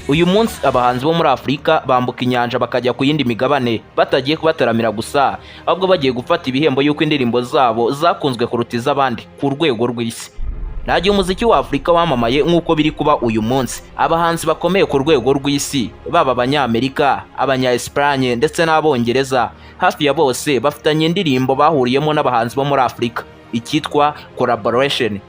Uyu munsi abahanzi bo muri Afurika bambuka inyanja bakajya ku yindi migabane batagiye kubataramira gusa, ahubwo bagiye gufata ibihembo y'uko indirimbo zabo zakunzwe kuruta iz'abandi ku rwego rw'isi. Nta gihe umuziki wa Afurika wamamaye nk'uko biri kuba uyu munsi. Abahanzi bakomeye ku rwego rw'isi, baba Abanyamerika, Abanya Espagne ndetse n'Abongereza, hafi ya bose bafitanye indirimbo bahuriyemo n'abahanzi bo muri Afurika, icyitwa collaboration.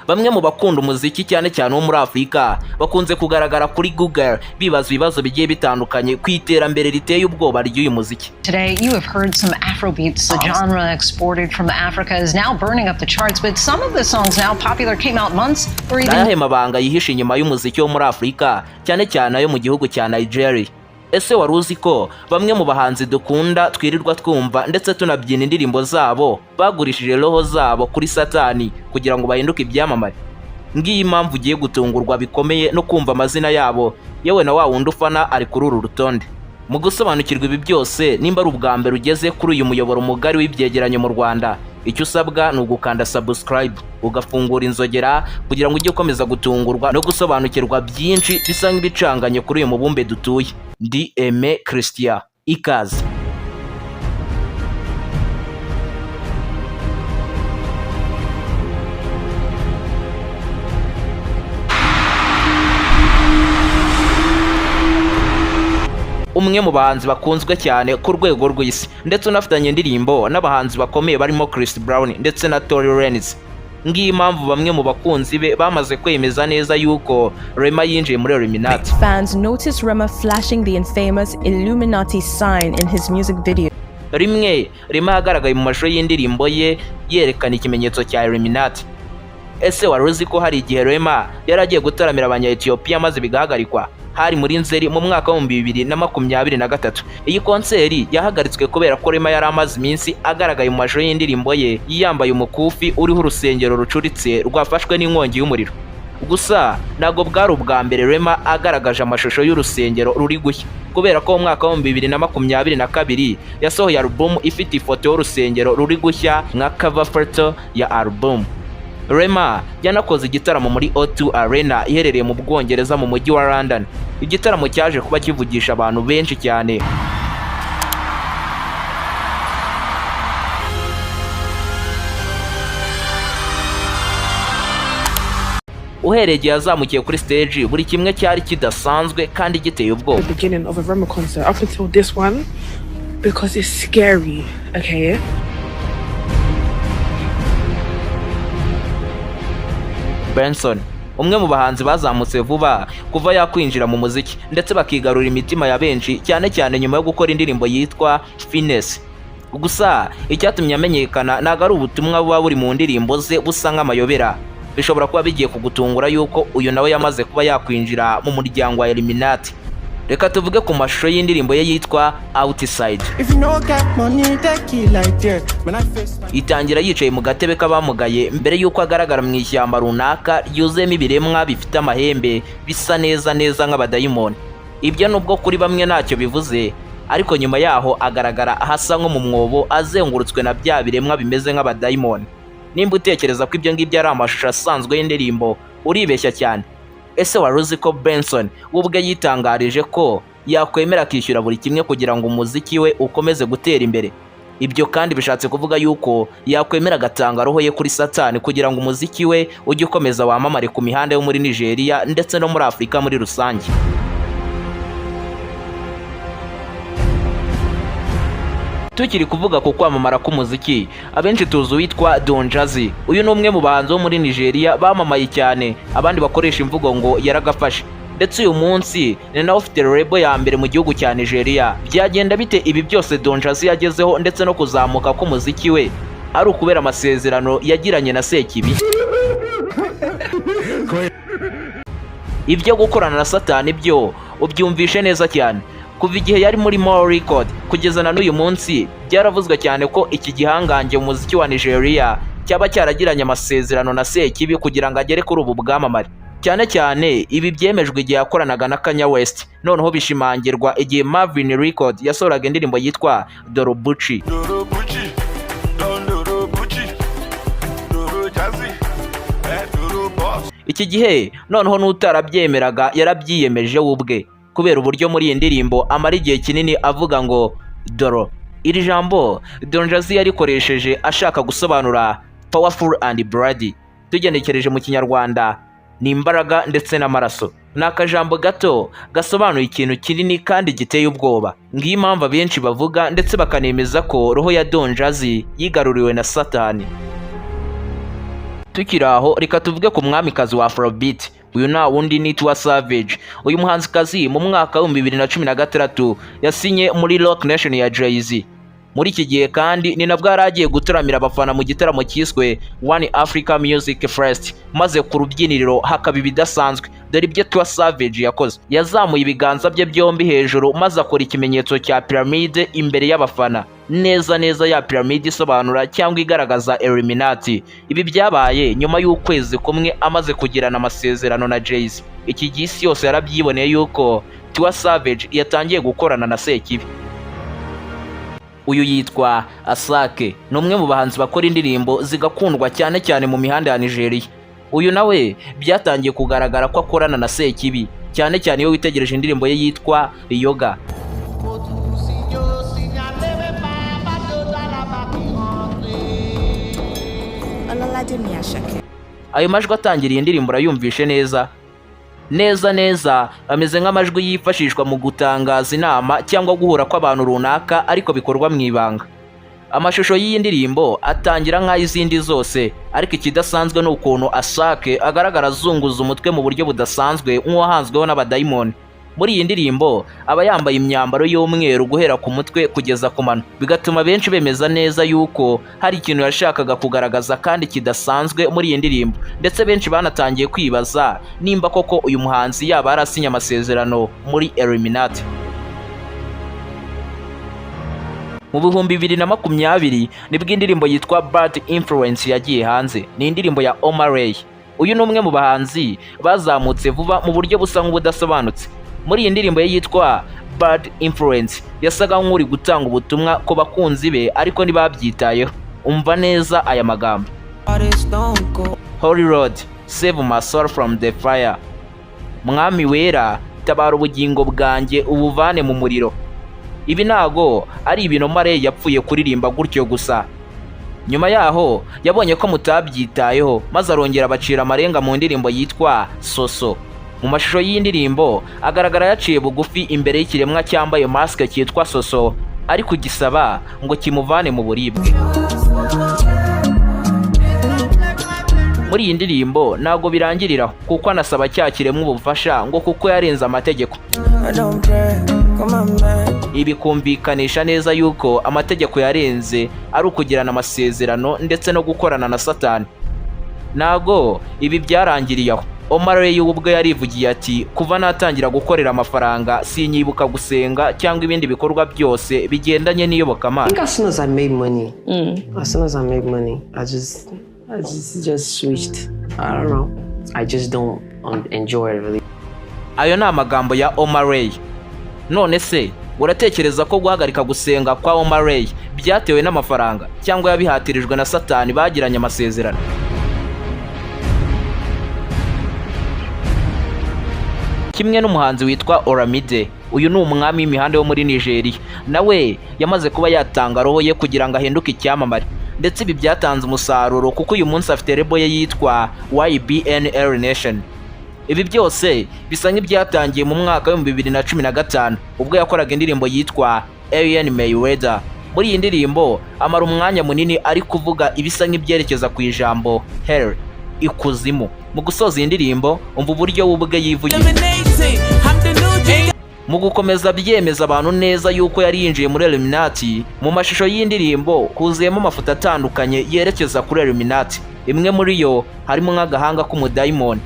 Bamwe mu bakunda umuziki, cyane cyane wo muri Afurika, bakunze kugaragara kuri Google bibaza ibibazo bigiye bitandukanye ku iterambere riteye ubwoba ry'uyu muziki. Today, you have heard some Afrobeats, the genre exported from Africa, is now burning up the charts, but some of the songs now popular came out months or even Ayahe mabanga yihishe inyuma y'umuziki wo muri Afurika, cyane cyane ayo mu gihugu cya Nigeria? Ese wari uzi ko bamwe mu bahanzi dukunda, twirirwa twumva ndetse tunabyina indirimbo zabo, bagurishije roho zabo kuri Satani kugira ngo bahinduke ibyamamare? Ngiyi impamvu ugiye gutungurwa bikomeye no kumva amazina yabo, yewe na wa wundi ufana ari kuri uru rutonde. Mu gusobanukirwa ibi byose, nimba ari ubwa mbere ugeze kuri uyu muyoboro mugari w'ibyegeranyo mu Rwanda, icyo usabwa ni ugukanda subscribe, ugafungura inzogera, kugira ngo ujye ukomeza gutungurwa no gusobanukirwa byinshi bisa nk'ibicanganye kuri uyu mubumbe dutuye. Ndi Aime Christian, ikaze. Umwe mu bahanzi bakunzwe cyane ku rwego rw'isi, ndetse unafitanye indirimbo n'abahanzi bakomeye barimo Chris Brown ndetse na Tory Lanez. Ngiyi impamvu bamwe mu bakunzi be bamaze kwemeza neza yuko Rema yinjiye muri Illuminati. Fans noticed Rema flashing the infamous Illuminati sign in his music video. Rimwe Rema yagaragaye mu mashusho y'indirimbo ye yerekana ikimenyetso cya Illuminati. Ese wari uzi ko hari igihe Rema yari agiye gutaramira Abanya-Ethiopia maze bigahagarikwa? Hari muri Nzeri mu mwaka wa 2023. Iyi konseri yahagaritswe kubera ko Rema yari amaze iminsi agaragaye mu mashusho y'indirimbo ye yambaye umukufi uriho urusengero rucuritse rwafashwe n'inkongi y'umuriro. Gusa ntabwo bwari ubwa mbere Rema agaragaje amashusho y'urusengero ruri gushya, kubera ko mu mwaka wa 2022 yasohoye alubumu ifite ifoto y'urusengero ruri gushya nka cover photo ya alubumu. Rema yanakoze igitaramo muri O2 Arena iherereye mu Bwongereza mu mujyi wa London, igitaramo cyaje kuba kivugisha abantu benshi cyane. Uhereye igihe yazamukiye kuri stage, buri kimwe cyari kidasanzwe kandi giteye ubwoba. The beginning of a Rema concert up until this one because it's scary, okay? Benson, umwe mu bahanzi bazamutse vuba kuva yakwinjira mu muziki ndetse bakigarura imitima ya benshi, cyane cyane nyuma yo gukora indirimbo yitwa Finesse. Gusa icyatumye amenyekana ntabwo ari ubutumwa buba buri mu ndirimbo ze busa nk'amayobera. Bishobora kuba bigiye kugutungura yuko uyu nawe yamaze kuba yakwinjira mu muryango wa Illuminati. Reka tuvuge ku mashusho y'indirimbo ye yitwa Outside. If you no get money, take it like that. When I face my Itangira yicaye mu gatebe k'abamugaye mbere y'uko agaragara mu ishyamba runaka ryuzuyemo ibiremwa bifite amahembe bisa neza neza nk'abadayimoni. Ibyo nubwo kuri bamwe ntacyo bivuze, ariko nyuma yaho agaragara ahasa nko mu mwobo, azengurutswe na bya biremwa bimeze nk'abadayimoni. Nimba utekereza ko ibyo ngibyo ari amashusho asanzwe y'indirimbo, uribeshya cyane. Ese wari uzi ko Benson we ubwe yitangarije ko yakwemera akishyura buri kimwe kugira ngo umuziki we ukomeze gutera imbere? Ibyo kandi bishatse kuvuga yuko yakwemera agatanga roho ye kuri Satani kugira ngo umuziki we ujye ukomeza wamamare ku mihanda yo muri Nigeria ndetse no muri Afurika muri rusange. Tukiri kuvuga ku kwamamara k'umuziki, abenshi tuzi uwitwa Don Jazzy. Uyu ni umwe mu bahanzi bo muri Nigeria bamamaye cyane, abandi bakoresha imvugo ngo yaragafashe, ndetse uyu munsi ni nawe ufite label ya mbere mu gihugu cya Nigeria. Byagenda bite ibi byose Don Jazzy yagezeho ndetse no kuzamuka k'umuziki we ari ukubera amasezerano yagiranye na Sekibi? Ibyo gukorana na Satani byo ubyumvishe neza cyane. Kuva igihe yari muri Mao Record kugeza na n'uyu munsi, byaravuzwe cyane ko iki gihangange mu muziki wa Nigeria cyaba cyaragiranye amasezerano na Sekibi kugira ngo agere kuri ubu bwamamare. Cyane cyane ibi byemejwe igihe yakoranaga na Kanye West, noneho bishimangirwa igihe Mavin Record yasohoraga indirimbo yitwa Dorobucci. Doro Bucci, Don Doro Bucci, Doro Jazzy, eh, Doro Boss. Iki gihe noneho n'utarabyemeraga yarabyiyemeje we ubwe, kubera uburyo muri iyi ndirimbo amara igihe kinini avuga ngo doro. Iri jambo Don Jazzy yarikoresheje ashaka gusobanura powerful and bloody. Tugenekereje mu Kinyarwanda ni imbaraga ndetse n'amaraso. Ni akajambo gato gasobanuye ikintu kinini kandi giteye ubwoba. Ngiyo impamvu abenshi bavuga ndetse bakanemeza ko roho ya Don Jazzy yigaruriwe na Satani. Tukiri aho, reka tuvuge ku mwamikazi wa Afrobeat. Uyu nta wundi ni Tiwa Savage. Uyu muhanzikazi mu mwaka wa 2016 yasinye muri Roc Nation ya Jay-Z. Muri iki gihe kandi ni nabwo yari agiye gutaramira abafana mu gitaramo cyiswe One Africa Music Fest, maze ku rubyiniriro hakaba ibidasanzwe. Dore ibyo Tiwa Savage yakoze: yazamuye ibiganza bye byombi hejuru maze akora ikimenyetso cya piramide imbere y'abafana, neza neza ya piramide isobanura cyangwa igaragaza Illuminati. Ibi byabaye nyuma y'ukwezi kumwe amaze kugirana amasezerano na Jay-Z. Iki gihe isi yose yarabyiboneye yuko Tiwa Savage yatangiye gukorana na Sekibi. Uyu yitwa Asake, ni umwe mu bahanzi bakora indirimbo zigakundwa cyane cyane mu mihanda ya Nigeria. Uyu nawe byatangiye kugaragara ko akorana na Sekibi, cyane cyane iyo witegereje indirimbo ye yitwa Yoga. Ayo majwi atangiriye indirimbo urayumvishe neza neza neza, ameze nk'amajwi yifashishwa mu gutangaza inama cyangwa guhura kw'abantu runaka, ariko bikorwa mu ibanga. Amashusho y'iyi ndirimbo atangira nk'ay'izindi zose, ariko ikidasanzwe ni ukuntu Asake agaragara azunguza umutwe mu buryo budasanzwe, nk'uwahanzweho n'abadayimoni. Muri iyi ndirimbo aba yambaye imyambaro y'umweru guhera ku mutwe kugeza ku mano, bigatuma benshi bemeza neza yuko hari ikintu yashakaga kugaragaza kandi kidasanzwe muri iyi ndirimbo. Ndetse benshi banatangiye kwibaza nimba koko uyu muhanzi yaba yarasinye amasezerano muri Illuminati. Mu 2020 nibwo indirimbo yitwa Bad Influence yagiye hanze. Ni indirimbo ya Omah Lay. Uyu ni umwe mu bahanzi bazamutse vuba mu buryo busa nk'ubudasobanutse. Muri iyi ndirimbo ye yitwa Bad Influence yasaga nk'uri gutanga ubutumwa ku bakunzi be, ariko ntibabyitayeho. Umva neza aya magambo: "Holy Lord, save my soul from the fire." Mwami wera, tabara ubugingo bwanjye ubuvane mu muriro. Ibi ntago ari ibintu Omah Lay yapfuye kuririmba gutyo gusa. Nyuma yaho yabonye ko mutabyitayeho, maze arongera abacira amarenga mu ndirimbo yitwa Soso. Mu mashusho y'iyi ndirimbo agaragara yaciye bugufi imbere y'ikiremwa cyambaye masike cyitwa Soso, ari kugisaba ngo kimuvane mu buribwe. Muri iyi ndirimbo ntabwo birangirira, kuko anasaba cya kiremwa ubufasha ngo kuko yarenze amategeko. Ibi kumvikanisha neza yuko amategeko yarenze ari ukugirana amasezerano ndetse no gukorana na Satani. Ntago ibi byarangiriye aho. Omah Lay ubwe yarivugiye ati: "Kuva natangira gukorera amafaranga sinyibuka gusenga cyangwa ibindi bikorwa byose bigendanye n'iyobokamana." I think as soon as I made money, as soon as I made money, I just switched. I don't know. I just don't enjoy it really. Ayo ni amagambo ya Omah Lay. None se uratekereza ko guhagarika gusenga kwa Omah Lay byatewe n'amafaranga cyangwa yabihatirijwe na Satani bagiranye amasezerano? Kimwe n'umuhanzi witwa Olamide, uyu ni umwami w'imihanda yo muri Nigeria, nawe yamaze kuba yatanga roho ye kugira ngo ahinduke icyamamare. Ndetse ibi byatanze umusaruro kuko uyu munsi afite label ye yitwa YBNL Nation. Ibi byose bisa nk'ibyatangiye mu mwaka wa 2015 ubwo yakoraga indirimbo yitwa Alien Mayweather. Muri iyi ndirimbo amara umwanya munini ari kuvuga ibisa nk'ibyerekeza ku ijambo hell, ikuzimu. Mu gusoza iyi ndirimbo, umva uburyo we ubwe yivugira. Mu gukomeza byemeza abantu neza yuko yari yinjiye muri Illuminati, mu mashusho y'indirimbo huzuyemo amafoto atandukanye yerekeza kuri Illuminati. Imwe muri yo harimo nk'agahanga k'umudayimoni,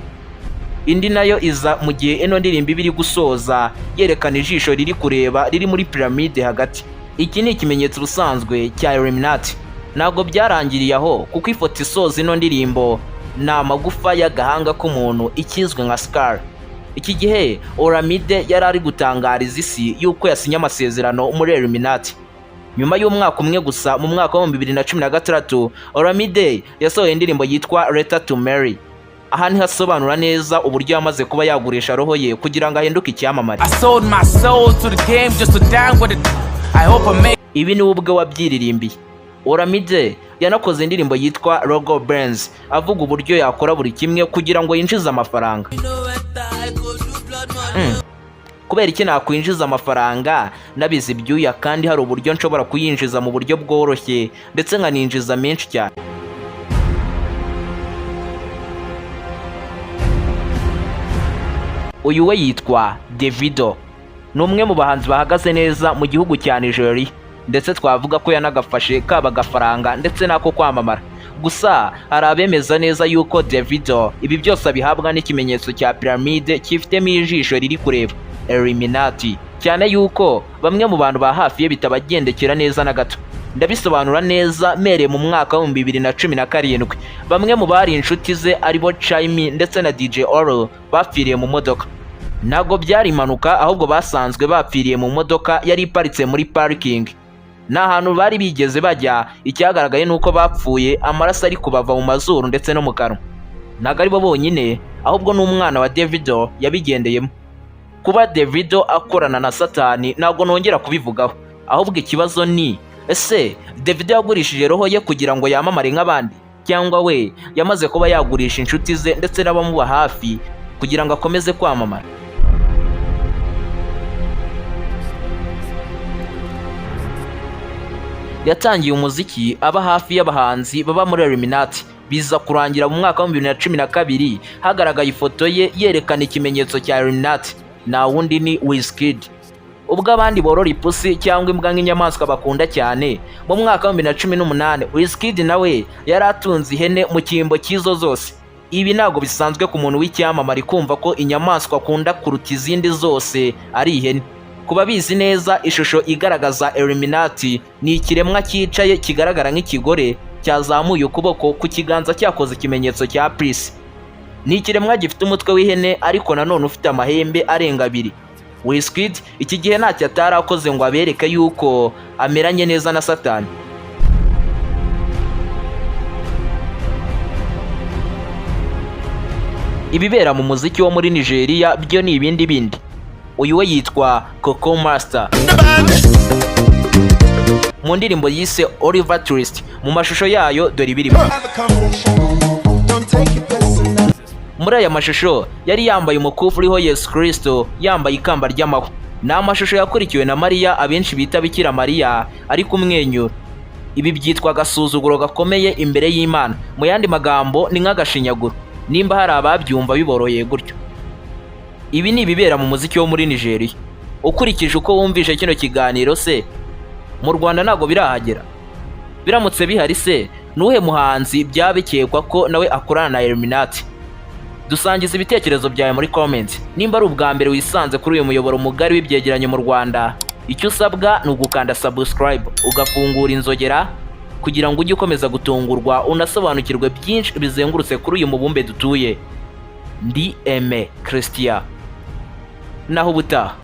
indi nayo iza mu gihe ino ndirimbo iba iri gusoza yerekana ijisho riri kureba riri muri piramide hagati. Iki ni ikimenyetso ubusanzwe cya Illuminati. Ntabwo byarangiriye aho, kuko ifoto isoza ino ndirimbo ni amagufa y'agahanga k'umuntu, ikizwi nka skull. Iki gihe Olamide yari ari gutangariza isi yuko yasinye amasezerano muri Illuminati. Nyuma y'umwaka umwe gusa, mu mwaka wa 2016, Olamide yasohoye indirimbo yitwa Letter to Mary. Aha niho asobanura neza uburyo yamaze kuba yagurisha roho ye kugira ngo ahinduke icyamamare. I sold my soul to the game just to down with it. I hope I make Ibi ni we ubwe wabyiririmbiye. Olamide yanakoze indirimbo yitwa Logo Benz, avuga uburyo yakora buri kimwe kugira ngo yinjize amafaranga. Kubera iki nakwinjiza amafaranga nabize ibyuya kandi hari uburyo nshobora kuyinjiza mu buryo bworoshye ndetse nkaninjiza menshi cyane? Uyu we yitwa Davido, ni umwe mu bahanzi bahagaze neza mu gihugu cya Nigeria, ndetse twavuga ko yanagafashe kaba agafaranga ndetse n'ako kwamamara. Gusa hari abemeza neza yuko Davido ibi byose abihabwa n'ikimenyetso cya piramide cyifitemo ijisho riri kureba Illuminati, cyane yuko bamwe mu bantu ba hafi ye bitabagendekera neza na gato. Ndabisobanura neza mereye mu mwaka wa 2017, bamwe mu bari inshuti ze aribo Chime ndetse na DJ Oro bapfiriye mu modoka. Ntabwo byari impanuka, ahubwo basanzwe bapfiriye mu modoka yari iparitse muri parikingi, nta hantu bari bigeze bajya. Icyagaragaye ni uko bapfuye amaraso ari kubava mu mazuru ndetse no mu kanwa. Ntabwo ari bo bonyine, ahubwo n'umwana wa Davido yabigendeyemo. Kuba Davido akorana na Satani ntabwo nongera kubivugaho, ahubwo ikibazo ni: ese Davido yagurishije roho ye kugira ngo yamamare nk'abandi, cyangwa we yamaze kuba yagurisha inshuti ze ndetse n'abamuba hafi kugira ngo akomeze kwamamara? Yatangiye umuziki aba hafi y'abahanzi baba muri Illuminati, biza kurangira mu mwaka wa 2012 hagaragaye ifoto ye yerekana ikimenyetso cya Illuminati. Nta wundi, ni Wizkid. Ubwo abandi borora ipusi cyangwa imbwa nk'inyamaswa bakunda cyane, mu mwaka wa 2018 Wizkid nawe yari atunze ihene mu cyimbo cy'izo zose. Ibi ntabwo bisanzwe ku muntu w'icyamamare kumva ko inyamaswa akunda kuruta izindi zose ari ihene. Ku babizi neza, ishusho igaragaza Illuminati ni ikiremwa cyicaye kigaragara nk'ikigore cyazamuye ukuboko, ku kiganza cyakoze ikimenyetso cya peace. Ni ikiremwa gifite umutwe w'ihene ariko nanone ufite amahembe arenga abiri. Wizkid iki gihe ntacyo atari akoze ngo abereke yuko ameranye neza na Satani. Ibibera mu muziki wo muri Nigeria byo ni ibindi bindi. Uyu we yitwa Coco Master. Mu ndirimbo yise Oliver Twist, mu mashusho yayo dore ibirimo. Don't take it personal. Muri aya mashusho yari yambaye umukufi uriho Yesu Kristo yambaye ikamba ry'amahwa. Ni amashusho yakurikiwe na Mariya abenshi bita Bikira Mariya ari kumwenyura. Ibi byitwa agasuzuguro gakomeye imbere y'Imana, mu yandi magambo ni nk'agashinyaguro, nimba hari ababyumva biboroheye gutyo. Ibi ni ibibera mu muziki wo muri Nigeria. Ukurikije uko wumvishe kino kiganiro se, mu Rwanda ntabwo birahagera? Biramutse bihari se, nuhe muhanzi byaba bikekwa ko nawe akorana na Illuminati? Dusangiza ibitekerezo byawe muri comment. Nimba ari ubwa mbere wisanze kuri uyu muyoboro mugari w'ibyegeranyo mu Rwanda, icyo usabwa ni ugukanda subscribe, ugafungura inzogera kugira ngo ujye ukomeza gutungurwa unasobanukirwe byinshi bizengurutse kuri uyu mubumbe dutuye. Ndi Aime Christian, naho ubutaha.